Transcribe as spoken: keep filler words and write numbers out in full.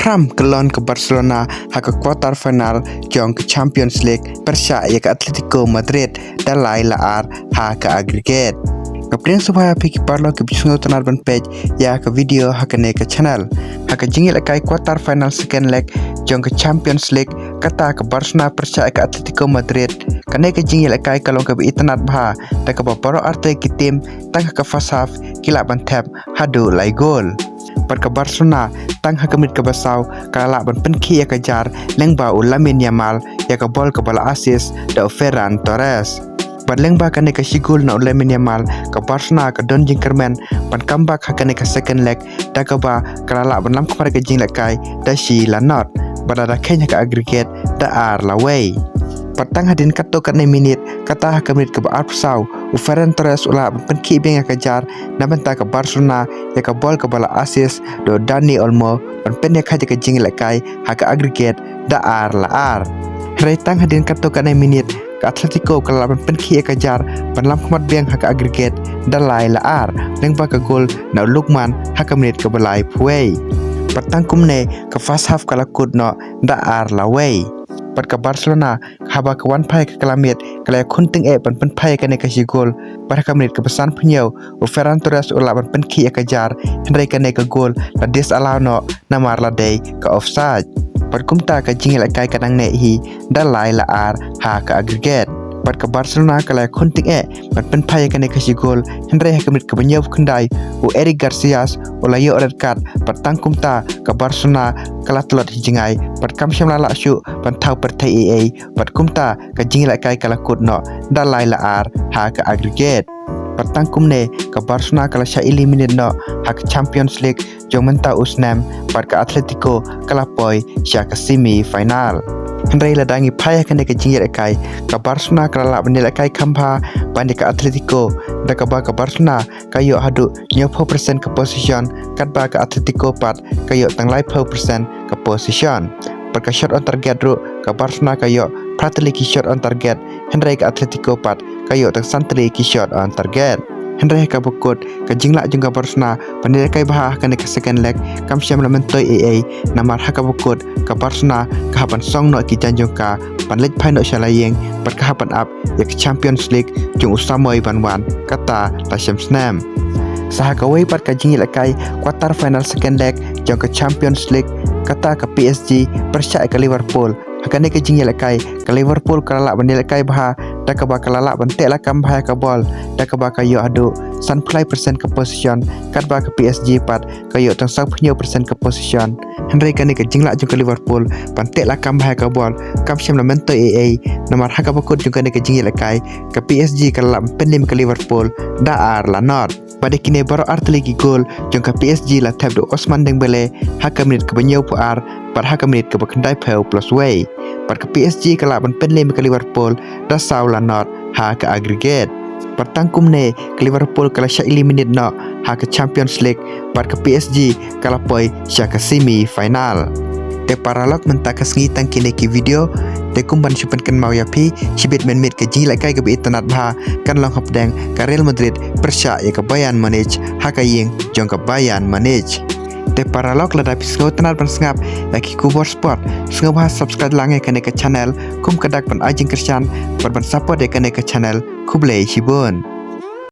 Pram kyllon ka Barcelona ha ka quarter final jong ka Champions League pyrshah ïa ka Atletico Madrid da lai la ar ha ka aggregate. Nga pdiang sngewbha ïa phi ki paralok kiba sngewtynnat ban peit ïa ka video ha kane ka channel. Ha ka jingïalehkai quarter final second leg jong ka Champions League, kata ka Barcelona pyrshah ïa ka Atletico Madrid. Kane ka jingïalehkai ka long kaba itynnat bha da kaba baroh artylli ki team tang ha ka first half ki lah ban thep haduh lai gol. Bad ka Barcelona tang ha ka minit kaba saw ka la lah ban pynkhih ïa ka jar lyngba u Lamine Yamal ïa ka bol kaba la assist da u Ferran Torres. Bad lyngba kane ka shi gol na u Lamine Yamal, ka Barcelona ka don jingkyrmen ban comeback ha kane ka second leg da kaba ka la lah ban lam khmat ïa ka jingïalehkai da shi la not. Bad la da kheiñ ha ka aggregate da ar la wei. Bad tang hadien katto katne minit, kata ha ka minit kaba arphew saw, u Ferran Torres u la lah ban pynkhih biang ïa ka jar na bynta ka Barcelona ïa ka bol kaba la assist da u Dani Olmo ban pynïaid ïa ka jingïalehkai ha ka aggregate da ar la ar. Hynrei tang hadien katto katne minit, ka Atletico ka la lah ban pynkhih ïa ka jar ban lam khmat biang ha ka aggregate da lai la ar lyngba ka gol na u Lookman ha ka minit kaba laiphew wei. Bad tang kumne ka first half ka la kut noh da ar la wei. Bad ka Barcelona haba ka wan phai ka kala miet ka la ïakhun tyngeh ban pynphai ïa kane ka shi gol. Bad ha ka minit kaba sanphew hynñiew, u Ferran Torres u la lah ban pynkhih ïa ka jar, hynrei kane ka gol la disallow noh namar la dei ka offside. Bad kumta ka jingïalehkai ka dang neh hi da lai la ar ha ka aggregate. Bad ka Barcelona ka la ïakhun tyngeh ban pynphai ïa kane ka shi gol, hynrei ha ka minit kaba hynñiewphew khyndai, u Eric Garcias u la ïoh red card. Bad tang kumta ka Barcelona ka la tlot hi jngai bad kam shym la lah shuh ban thaw pyrthei ei ei. Bad kumta ka jingïalehkai ka la kut noh da lai la ar ha ka aggregate. Bad tang kumne ka Barcelona ka la shah eliminate noh ha ka Champions League jong mynta u snem, bad ka Atletico ka la poi sha ka semi final. Hynrei lada ngi phai ha kane ka jingïalehkai, ka Barcelona ka la lah ban ïalehkai kham bha ban ïa ka Atletico da kaba ka Barcelona ka ïoh haduh hynñiewphew percent ka possession, katba ka Atletico pat ka ïoh tang laiphew percent ka possession. Bad ka shot on target ruh ka Barcelona ka ïoh phra tylli ki shot on target, hynrei ka Atletico pat ka ïoh tang san tylli ki shot on target. Hynrei ha kaba kut ka jinglah jong ka Barcelona ban ïalehkai bha ha kane ka second leg kam shym la myntoi ei ei, namar ha kaba kut ka Barcelona ka hap ban song noh ki jaiñ jong ka ban leit phai noh sha la ïing bad ka hap ban ap ïa ka Champions League jong u samoi ban wan kata la shem snem. Sa ha kawei pat ka jingïalehkai quarter final second leg jong ka Champions League, kata ka P S G pyrshah ïa ka Liverpool. Ha kane ka jingïalehkai ka Liverpool ka la lah ban ïalehkai bha da kaba ka la lah ban teh lakam bha ïa ka bol da kaba ka ïoh haduh sanphew lai percent ka possession, katba ka P S G pat ka ïoh tang sawphew hynñiew percent ka possession. Hynrei kane ka jinglah jong ka Liverpool ban teh lakam bha ïa ka bol kam shym la myntoi ei ei, namar ha kaba kut jong kane ka jingïalehkai ka P S G ka la lah ban pynliem ïa ka Liverpool da ar la not. Bad ïa kine baroh artylli ki gol jong ka P S G la thep da u Ousmane Dembélé ha ka minit kaba hynñiewphew ar bad ha ka minit kaba khyndaiphew plus wei. Bad ka P S G ka lah ban pynliem ïa ka Liverpool da saw la not ha ka aggregate. Bad tang kumne ka Liverpool ka la shah eliminate noh ha ka Champions League bad ka P S G ka la poi sha ka semi final. Te paralok, mynta ka sngi tang kine ki video. Te kum ban shu pynkynmaw ïa phi, shibit mynmiet ka jingïalehkai kaba itynnat bha kan long hapdeng ka Real Madrid pyrshah ïa ka Bayern Munich ha ka ïing jong ka Bayern Munich. Te paralok, lada phi sngewtynnat ban sngap ïa ki khubor sport, sngewbha subscribe lang ïa kane ka channel kum ka dak ban ai jingkyrshan bad ban support ïa kane ka channel. Khublei shibun.